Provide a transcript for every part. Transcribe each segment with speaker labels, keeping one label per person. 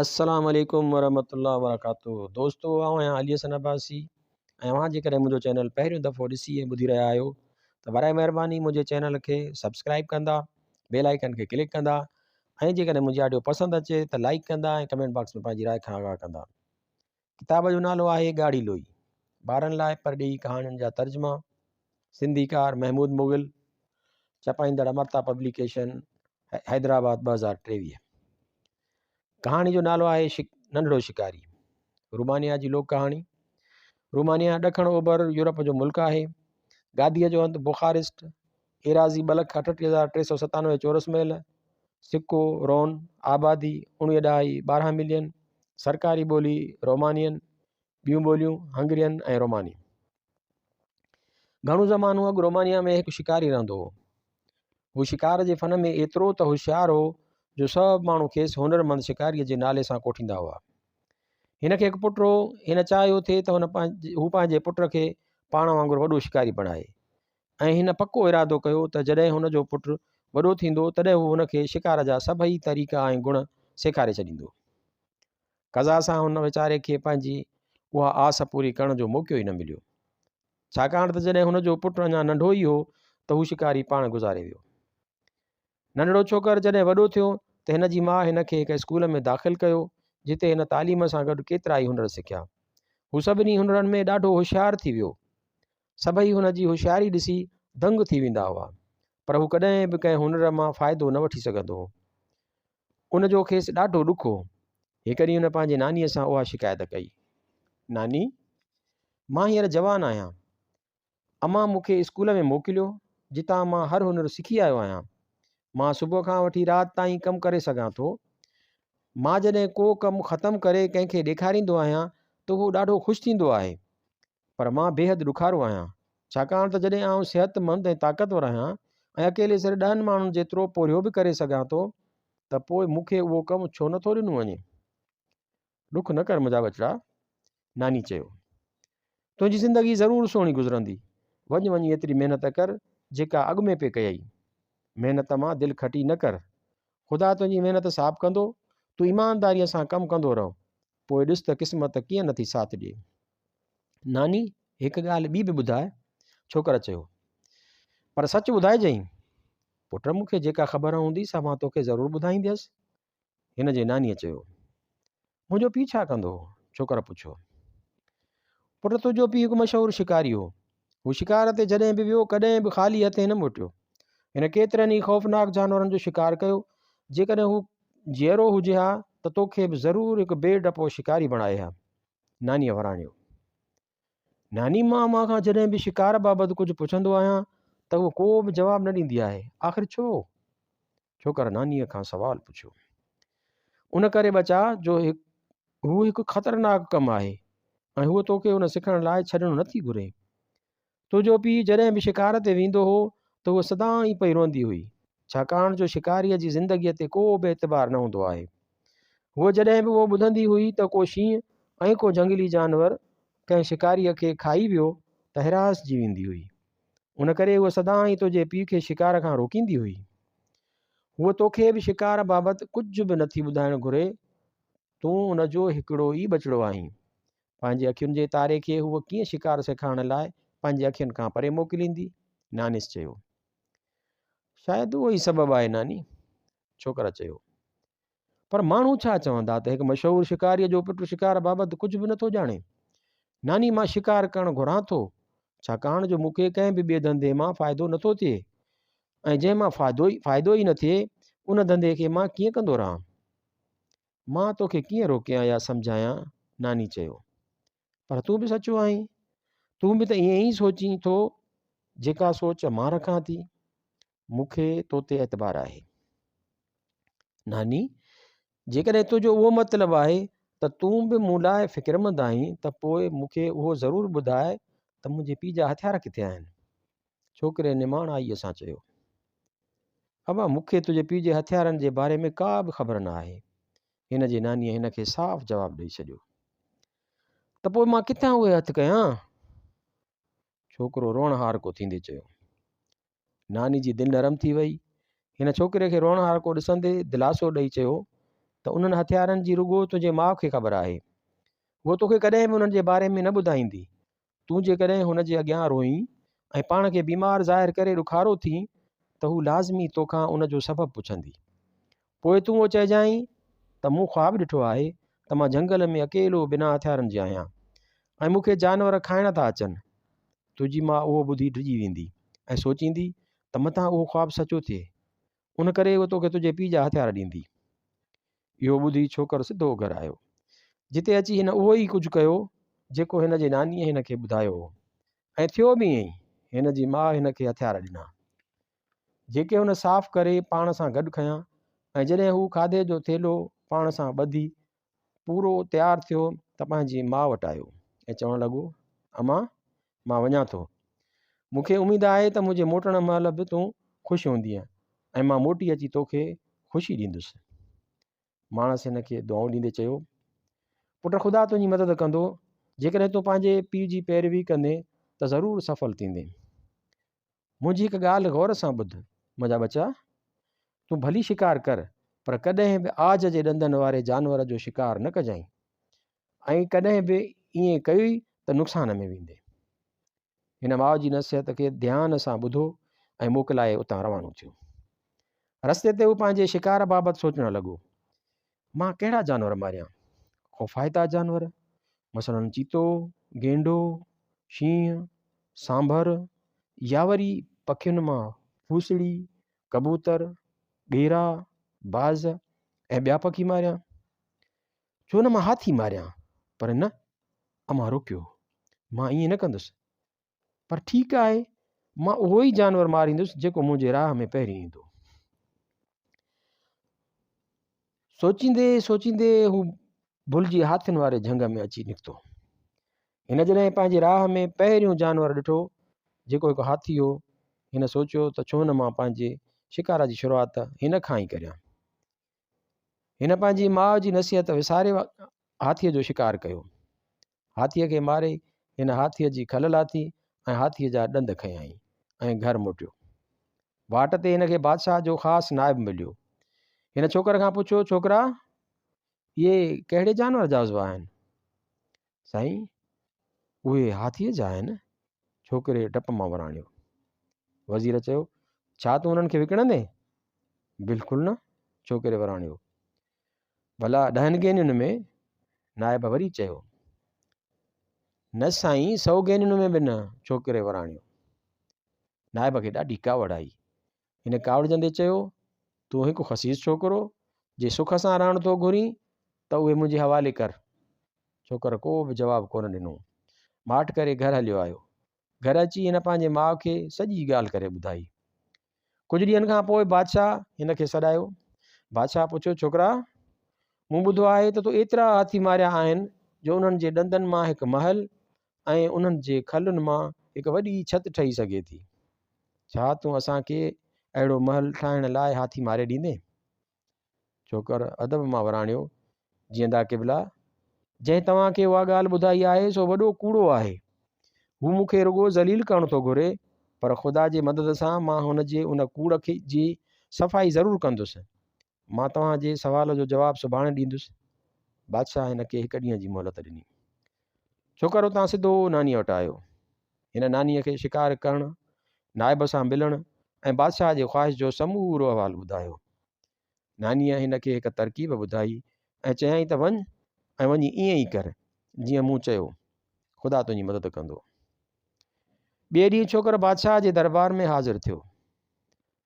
Speaker 1: السلام عليڪم ورحمة الله وبرڪاته دوستو آئون آهيان علي حسن عباسي ۽ اوهان جيڪڏهن منهنجو چينل پهريون دفعو ڏسي ۽ ٻڌي رهيا آهيو ته برائي مهرباني منهنجي چينل کي سبسڪرائب ڪندا بيل آئيڪن کي ڪلڪ ڪندا ۽ جيڪڏهن منهنجي آڊيو پسند اچي ته لائڪ ڪندا ۽ ڪمينٽ باڪس ۾ پنهنجي راء کان آگاهه ڪندا ڪتاب جو نالو آهي ڳاڙهي لوئي ٻارن لاء پرڏيهي ڪهاڻين جا ترجما سنڌيڪار محمود مغل ڇپائيندڙ امرتا پبليڪيشن حيدرآباد 2023. ڪهاڻي جو نالو آهي ننڍڙو شڪاري. رومانيا جي لوڪ ڪهاڻي. رومانيا ڏکڻ اوڀر يورپ جو ملڪ آهي. گاديء جو هنڌ بخارسٽ، ايراضي 238397 چورس ميل، سڪو رون، آبادي 19.12 ملين، سرڪاري ٻولي رومانين، ٻيون ٻوليون هنگرين ۽ روماني. گهڻو زمانو اڳ رومانيا ۾ هڪ شڪاري رهندو هو. هو شڪار جي فن ۾ ايترو ته هوشيار هو جو سڀ ماڻهو کيس هنرمند شڪاريء جي نالي سان ڪوٺيندا هئا. هن کي هڪ پٽ هو. هن چاهيو ٿي ته هو پنهنجي پٽ کي پاڻ وانگر وڏو شڪاري بڻائي ۽ هن پڪو ارادو ڪيو ته جڏهن هن جو پٽ وڏو ٿيندو تڏهن هو هن کي شڪار جا سڀئي طريقا ۽ گڻ سيکاري ڇڏيندو. قضا سان هن ويچاري کي پنهنجي اها آس پوري ڪرڻ جو موقعو ئي نه مليو. ڇاڪاڻ ته جڏهن هن جو پٽ اڃا ننڍو ئي هو ته هو شڪاري پاڻ گذاري ويو. ننڍڙو ڇوڪر جڏهن وڏو ٿيو ته هن جي ماء هن کي هڪ اسڪول ۾ داخل ڪيو جتي هن تعليم سان گڏ ڪيترائي هنر سکيا. هو سڀني هنرن ۾ ڏاڍو هوشيار ٿي ويو. سڀئي هن جي هوشياري ڏسي دنگ ٿي ويندا هئا. پر هو ڪڏهن به ڪنهن هنر مان فائدو نه وٺي سگهندو هو. ان جو کيس ڏاڍو ڏک هو. هڪ ڏينهن هن پنهنجي نانيء سان اها شڪايت ڪئي. ناني! مان هينئر جوان آهيان. امان مون کي اسڪول ۾ موڪليو، جتان مان هر هنر سکي آيو آهيان. مان صبح کان وٺي رات تائين ڪم ڪري سگهان ٿو. مان جڏهن ڪو ڪم ختم ڪري ڪنهن کي ڏيکاريندو آهيان ته اهو ڏاڍو خوش ٿيندو آهي. پر مان بيحد ڏکارو آهيان، ڇاڪاڻ ته جڏهن آئون صحتمند ۽ طاقتور آهيان ۽ اڪيلي سر ڏهن ماڻهن جيترو پورهيو به ڪري سگهان ٿو ته پوء مون کي اهو ڪم ڇو نه ٿو ڏنو وڃي؟ ڏک نه ڪر منهنجا ٻچڙا، ناني چيو. تنهنجي زندگي ضرور سهڻي گذرندي. وڃ وڃي ايتري محنت ڪر جيڪا اڳ ۾ پئي ڪيئي. محنت مان دل کٽي نه ڪر. خدا تنهنجي محنت صاف ڪندو. تون ايمانداريء سان ڪم ڪندو رهه. پوء ڏس ته قسمت ڪيئن نه ٿي ساٿ ڏئي. ناني، هڪ ڳالهه ٻي به ٻڌاء. ڇوڪر چيو. پر سچ ٻڌائجئين. پٽ، مون کي جيڪا خبر هوندي سا مان توکي ضرور ٻڌائينديس. هن جي نانيء چيو. منهنجو پيء ڇا ڪندو هو؟ ڇوڪر پڇيو. پٽ، تنهنجو پيء هڪ مشهور شڪاري هو. هو شڪار تي جڏهن به ويو، ڪڏهن به خالي هٿين نه موٽيو. هن ڪيترن ئي خوفناڪ جانورن جو شڪار ڪيو. جيڪڏهن هو جيئرو هجي ها ته توکي به ضرور هڪ بي ڊپو شڪاري بڻائي ها. نانيء وراڻيو. ناني مان امان کان جڏهن به شڪار بابت ڪجهه پڇندو آهيان ته هوء ڪو به جواب نه ڏيندي آهي. آخر ڇو؟ ڇوڪر نانيء کان سوال پڇيو. ان ڪري ٻچا جو هو هڪ خطرناڪ ڪم آهي ۽ هوء توکي ان سکڻ لاء ڇڏڻ نٿي گهري. تنهنجو پيء جڏهن به شڪار تي ويندو هو ته هوء سدائين پئي روئندي هئي، ڇاڪاڻ جو شڪاريء جي زندگيء تي ڪو به اعتبار نه هوندو آهي. هوء جڏهن به اهو ٻڌندي هئي ته ڪو شينهن ۽ ڪو جهنگلي جانور ڪنهن شڪاريء کي کائي ويو ته هراسجي ويندي هئي. ان ڪري هوء سدائين تنهنجي پيء کي شڪار کان روڪيندي هئي. هوء توکي به شڪار بابت ڪجهه به نٿي ٻڌائڻ گهري. تون ان جو هڪڙو ئي ٻچڙو آهين. پنهنجي اکين جي تاري کي هوء ڪيئن شڪار سيکارڻ لاء پنهنجي اکين کان پري موڪليندي؟ نانيس چيو. شايد اهو ئي سبب آهي ناني. ڇوڪر چيو. پر ماڻهو ڇا چوندا ته هڪ مشهور شڪاريء جو پٽ شڪار بابت ڪجهه به نٿو ڄاڻي. ناني مان شڪار ڪرڻ گهران ٿو، ڇاڪاڻ جو مون کي ڪنهن به ٻئي ڌنڌي مان فائدو نٿو ٿئي ۽ جنهن مان فائدو ئي نه ٿئي ان ڌنڌي کي مان ڪيئن ڪندو رهان؟ مان توکي ڪيئن روڪيان يا سمجهايان؟ ناني چيو. پر تون به سچو آهين. تون به ته ائين ئي سوچين ٿو جيڪا سوچ مان رکان ٿي. مون کي تو تي اعتبار آهي. ناني، جيڪڏهن تنهنجو اهو مطلب آهي ته تون به مون لاء فڪرمند آهين ته پوء مون کي اهو ضرور ٻڌاء ته منهنجي پيء جا هٿيار ڪٿي آهن؟ ڇوڪري نماڻائيء سان چيو. ابا، مون کي تنهنجي پيء جي هٿيارن جي باري ۾ ڪا به خبر نه آهي. هن جي نانيء هن کي صاف جواب ڏئي ڇڏيو. ته پوء مان ڪٿان اهي هٿ ڪيان؟ ڇوڪرو روئڻهارڪو ٿيندي چيو. ناني جي دل نرم ٿي وئي. هن ڇوڪري کي روئڻهارڪو ڏسندي دلاسو ڏئي چيو. ته انهن هٿيارن جي رڳو تنهنجي ماء کي خبر آهي. هوء توکي ڪڏهن به انهن جي باري ۾ نه ٻڌائيندي. تون جيڪڏهن هن جي اڳيان روئين ۽ پاڻ کي بيمار ظاهر ڪري ڏکارو ٿين ته هو لازمي توکان ان جو سبب پڇندي. پوء تون اهو چئجانء ته مون خواب ڏٺو آهي ته مان جهنگل ۾ اڪيلو بنا هٿيارن جي آهيان ۽ مون کي جانور کائڻ ٿا اچن. تنهنجي ماء اهو ٻڌي ڊڄي ويندي ۽ سوچيندي ته متان اهو خواب سچو ٿئي. ان ڪري هوء توکي تنهنجي پيء جا هٿيار ڏيندي. اهو ٻڌي ڇوڪر سڌو گهر آيو، جتي اچي هن اهو ئي ڪجهه ڪيو، جيڪو هن جي نانيء هن کي ٻڌايو هو ۽ ٿيو به ائين ئي. هن جي ماء هن کي هٿيار ڏنا، جيڪي هن صاف ڪري پاڻ سان گڏ کنيا ۽ جڏهن هو کاڌي جو ٿيلهو پاڻ سان ٻڌي پورو تيار ٿيو ته پنهنجي ماء وٽ آيو ۽ چوڻ لڳو، امان، مان وڃان ٿو. مون کي اميد آهي ته منهنجي موٽڻ مهل به تون خوش هوندينء ۽ مان موٽي اچي توکي خوشي ڏيندس. ماڻس هن کي دعائون ڏيندي چيو، پٽ خدا تنهنجي مدد ڪندو، جيڪڏهن تون پنهنجي پيء جي پيروي ڪندين ته ضرور سڦل ٿيندين. منهنجي هڪ ڳالهه غور سان ٻڌ، منهنجا ٻچا! تون ڀلي شڪار ڪر، پر ڪڏهن به عاج جي ڏندن واري جانور جو شڪار نه ڪجانء ۽ ڪڏهن به ائين ڪيوئي ته نقصان ۾ ويندين. هن ماء جي نصيحت کي ڌيان سان ٻڌو ۽ موڪلائي اتان روانو ٿيو. رستي تي هو پنهنجي شڪار بابت سوچڻ لڳو. مان ڪهڙا جانور ماريان؟ خوفائتا جانور، مثلاً چيتو، گينڊو، شينهن، سانڀر يا وري پکين مان ڦوسڙي، ڪبوتر، ڳيرا، باز ۽ ٻيا پکي ماريان؟ ڇو نه مان هاٿي ماريان؟ پر نه، امان روڪيو، مان ائين نه ڪندس. پر ٺيڪ آهي، مان اهو ئي جانور ماريندس جيڪو منهنجي راهه ۾ پهرين ايندو. سوچيندي سوچيندي هو ڀلجي هاٿين واري جهنگ ۾ اچي نڪتو. هن جڏهن پنهنجي راهه ۾ پهريون جانور ڏٺو، جيڪو هڪ هاٿي هو، هن سوچيو ته ڇو نه مان پنهنجي شڪار جي شروعات هن کان ئي ڪريان. هن پنهنجي ماء جي نصيحت وساري هاٿيء جو شڪار ڪيو. هاٿيء کي ماري هن هاٿيء جي کل لاٿي ۽ هاٿيء جا ڏند کنيائين ۽ گهر موٽيو. واٽ تي هن کي بادشاهه جو خاص نائب مليو. هن ڇوڪر کان پڇيو، ڇوڪرا! اهي ڪهڙي جانور جا عضوا آهن؟ سائين! اهي هاٿيء جا آهن. ڇوڪري ڊپ مان وراڻيو. وزير چيو، ڇا تون انهن کي وڪڻندين؟ بلڪل نه، ڇوڪري وراڻيو. ڀلا ڏهن گينين ۾؟ نائب وري چيو. نه سائين، سئو گينين ۾ به نه، ڇوڪري وراڻيو. نائب کي ڏاڍي ڪاوڙ آئي. هن ڪاوڙجندي چيو، تون هڪ خسيس ڇوڪرو، جي سک سان رهڻ ٿو گهرين ته اهي منهنجي حوالي ڪر. ڇوڪر ڪو به جواب ڪونه ڏنو. ماٺ ڪري گهر هليو آيو. گهر اچي هن پنهنجي ماء کي سڄي ڳالهه ڪري ٻڌائي. ڪجهه ڏينهن کان پوء بادشاهه هن کي سڏايو. بادشاهه پڇيو، ڇوڪرا! مون ٻڌو آهي ته تو ايترا هاٿي ماريا آهن جو انهن جي ڏندن مان هڪ محل ۽ انهن جي کلن مان هڪ وڏي ڇت ٺهي سگهي ٿي. ڇا تون اسان کي اهڙو محل ٺاهڻ لاء هاٿي ماري ڏيندين؟ ڇوڪر ادب مان وراڻيو، جيئندا قبلا! جنهن توهان کي اها ڳالهه ٻڌائي آهي سو وڏو ڪوڙو آهي. هو مون کي رڳو ذليل ڪرڻ ٿو گهري، پر خدا جي مدد سان مان هن جي ان ڪوڙ جي صفائي ضرور ڪندس. مان توهان جي سوال جو جواب سڀاڻي ڏيندس. بادشاهه هن کي هڪ ڏينهن جي مهلت ڏني. ڇوڪر اتان سڌو نانيء وٽ آيو. هن نانيء کي شڪار ڪرڻ، نائب سان ملڻ ۽ بادشاهه جي خواهش جو سمورو احوال ٻڌايو. نانيء هن کي هڪ ترڪيب ٻڌائي ۽ چيائين ته وڃ ۽ وڃي ائين ئي ڪر، جيئن مون چيو. خدا تنهنجي مدد ڪندو. ٻئي ڏينهن ڇوڪر بادشاهه جي دربار ۾ حاضر ٿيو.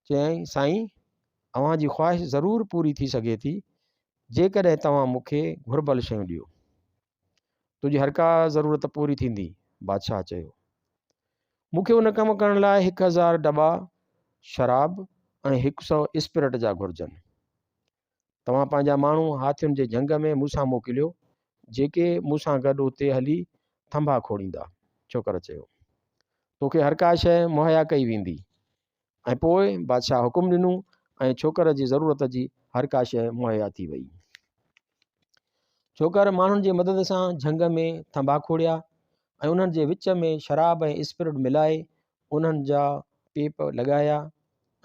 Speaker 1: چيائين، سائين! اوهان جي خواهش ضرور پوري ٿي سگهي ٿي، جيڪڏهن توهان مون کي گهربل شيون ڏيو. تنهنجي هر ڪا ضرورت پوري ٿيندي، بادشاهه چيو. مون کي ان ڪم ڪرڻ لاء 1000 دٻا شراب ۽ هڪ سئو اسپرٽ جا گهرجن. توهان پنهنجا ماڻهو هاٿين جي جهنگ ۾ مون سان موڪليو، جيڪي مون سان گڏ اتي هلي ٿنڀا کوڙيندا. ڇوڪر چيو. توکي هر ڪا شيء مهيا ڪئي ويندي. ۽ پوء بادشاهه حڪم ڏنو ۽ ڇوڪر جي ضرورت جي هر ڪا شيء مهيا ٿي وئي. ڇوڪر ماڻهن جي مدد سان جهنگ ۾ ٿنڀا کوڙيا ۽ انهن جي وچ ۾ شراب ۽ اسپرٽ ملائي انهن جا پيپ لڳايا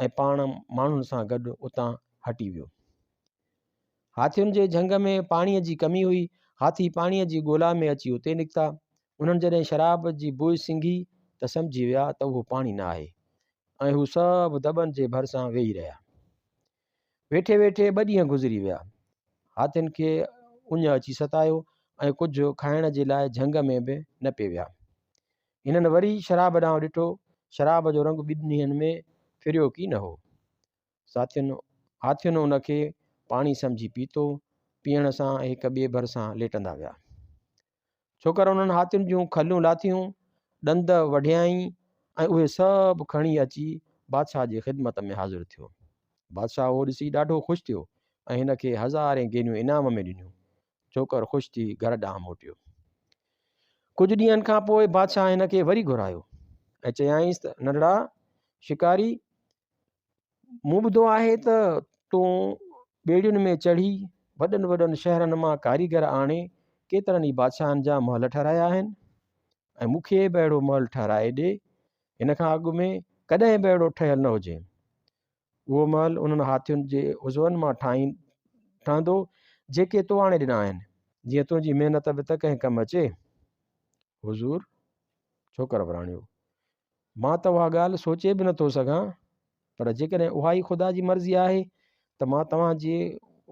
Speaker 1: ۽ پاڻ ماڻهن سان گڏ اتان هٽي ويو. هاٿين جي جهنگ ۾ پاڻيء جي ڪمي هئي. هاٿي پاڻيء جي ڳولا ۾ اچي اتي نڪتا. انهن جڏهن شراب جي بوء سنگهي ته سمجهي ويا ته اهو پاڻي نه آهي ۽ هو سڀ دٻن جي ڀرسان ويهي رهيا. ويٺي ويٺي ٻه ڏينهن گذري ويا. هاٿين کي اڃ اچي ستايو ۽ ڪجهه کائڻ جي لاء جهنگ ۾ به نه پئي ويا. هنن وري شراب ڏانهن ڏٺو. شراب جو رنگ ٻن ڏينهن ۾ ڦريو ڪي نه هو. ساٿين هاٿين ان کي پاڻي سمجهي پيتو. پيئڻ سان هڪ ٻئي ڀرسان ليٽندا ويا. ڇوڪر انهن هاٿين جون کلون لاٿيون، ڏند وڍيائين ۽ اهي سڀ کڻي اچي بادشاهه جي خدمت ۾ حاضر ٿيو. بادشاهه اهو ڏسي ڏاڍو خوش ٿيو ۽ هن کي هزارين گينيون انعام ۾ ڏنيون. ڇوڪر خوش ٿي گهر ڏانهن موٽيو. ڪجهه ڏينهن کان پوء بادشاهه هن کي وري گهرايو ۽ چيائينس ته ننڍڙا شڪاري! مون ٻڌو آهي ته تون ٻيڙين ۾ چڙهي وڏن وڏن شهرن مان ڪاريگر آڻي ڪيترن ئي بادشاهن جا محل ٺهرايا آهن ۽ مون کي به اهڙو محل ٺهرائي ڏي، هن کان اڳ ۾ ڪڏهن به اهڙو ٺهيل نه هجي. اهو محل انهن هاٿين جي عضون مان ٺهندو، جيڪي تو آڻي ڏنا آهن، جيئن تنهنجي محنت به ته ڪنهن ڪم اچي. حضور! ڇوڪر وراڻيو. مان ته اها ڳالهه سوچي به نٿو سگهان، پر جيڪڏهن اها ئي خدا جي مرضي آهي ته مان توهان جي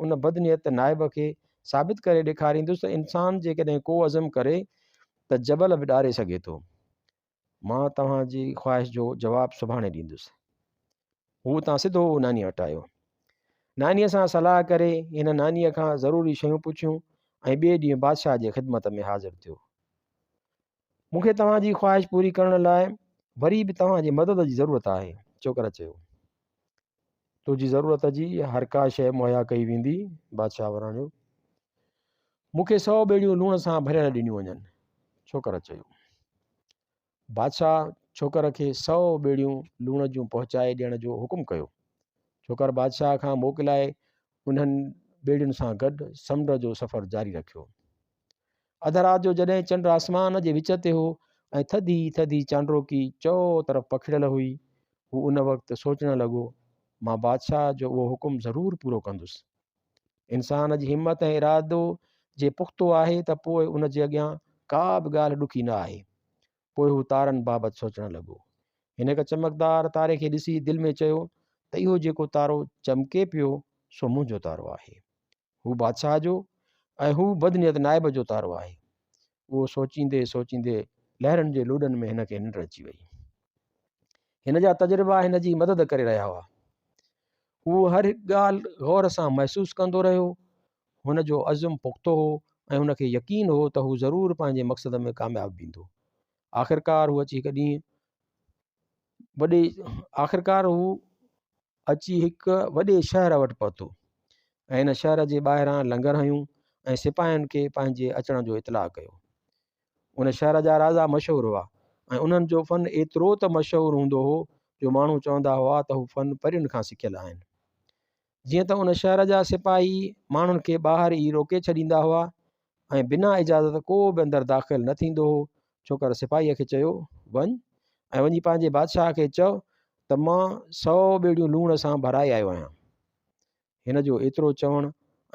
Speaker 1: ان بدنيت نائب کي ثابت ڪري ڏيکاريندس ته انسان جيڪڏهن ڪو عزم ڪري ته جبل به ڏاري سگهي ٿو. مان توهان جي خواهش جو جواب سڀاڻي ڏيندس. هو اتان سڌو نانيء وٽ آيو. نانيء سان صلاح ڪري هن نانيء کان ضروري شيون پڇيون ۽ ٻئي ڏينهن بادشاهه جي خدمت ۾ حاضر ٿيو. مون کي توهان جي خواهش پوري ڪرڻ لاء وري به توهان جي مدد جي ضرورت آهي. ڇوڪر چيو. تنهنجي ضرورت جي هر ڪا شيء مهيا ڪئي ويندي. بادشاهه وراڻيو. مون کي سئو ٻيڙيون لوڻ سان ڀريل ڏنيون وڃن. ڇوڪر چيو. بادشاهه ڇوڪر کي سئو ٻيڙيون لوڻ جون پهچائي ڏيڻ جو حڪم ڪيو. ڇوڪر بادشاهه کان موڪلائي انهن ٻيڙين سان گڏ سمنڊ جو سفر جاري رکيو. اڌ رات جو جڏهن چنڊ آسمان جي وچ تي هو ۽ ٿڌي ٿڌي چانڊوڪي چؤ طرف پکڙيل هئي، هو ان وقت سوچڻ لڳو، مان بادشاهه جو اهو حڪم ضرور پورو ڪندس. انسان جي همت ۽ ارادو جي پختو آهي ته پوء ان جي اڳيان ڪا به ڳالهه ڏکي نه آهي. پوء هو تارن بابت سوچڻ لڳو. هن هڪ چمڪدار تاري کي ڏسي دل ۾ چيو ته اهو جيڪو تارو چمڪي پيو سو منهنجو تارو آهي. هو بادشاهه جو ۽ هو بدنيت نائب جو تارو آهي. اهو سوچيندي سوچيندي لهرن جي لوڏن ۾ هن کي ننڊ اچي وئي. هن جا تجربا هن جي مدد ڪري رهيا هئا. هو هر هڪ ڳالهه غور سان محسوس ڪندو رهيو. هن جو عزم پختو هو ۽ هن کي يقين هو ته هو ضرور پنهنجي مقصد ۾ ڪامياب ويندو. آخرڪار هو اچي هڪ ڏينهن وڏي آخرڪار هو اچي هڪ وڏي شهر وٽ پهتو ۽ ان شهر جي ٻاهران لنگر هنيون ۽ سپاهين کي پنهنجي اچڻ جو اطلاع ڪيو. ان شهر جا راجا مشهور هئا ۽ انهن جو فن ايترو ته مشهور هوندو هو جو ماڻهو چوندا هئا ته هو فن پرين کان سکيل آهن. جيئن ته ان شهر جا سپاهي ماڻهن کي ٻاهر ئي روڪي ڇڏيندا هئا ۽ بنا اجازت ڪو به اندر داخل نه ٿيندو هو. ڇوڪر سپاهيء کي چيو، وڃ ۽ وڃي پنهنجي بادشاهه کي چئو ته مان سئو ٻيڙيون لوڻ سان ڀرائي آيو آهيان. هن جو ايترو چوڻ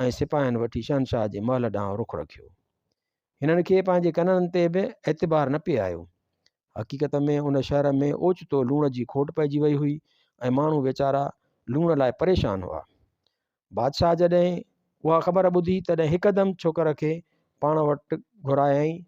Speaker 1: ۽ سپاهين وٺي شهنشاهه جي محل ڏانهن رخ رکيو. هنن کي پنهنجي ڪنن تي به اعتبار نه پئي آيو. حقيقت ۾ ان شهر ۾ اوچتو لوڻ جي کوٽ پئجي وئي هئي ۽ ماڻهو ويچارا لوڻ لاء پريشان هئا. بادشاهه جڏهن اها خبر ٻڌي تڏهن هڪدم ڇوڪر کي پاڻ وٽ گهرايائين.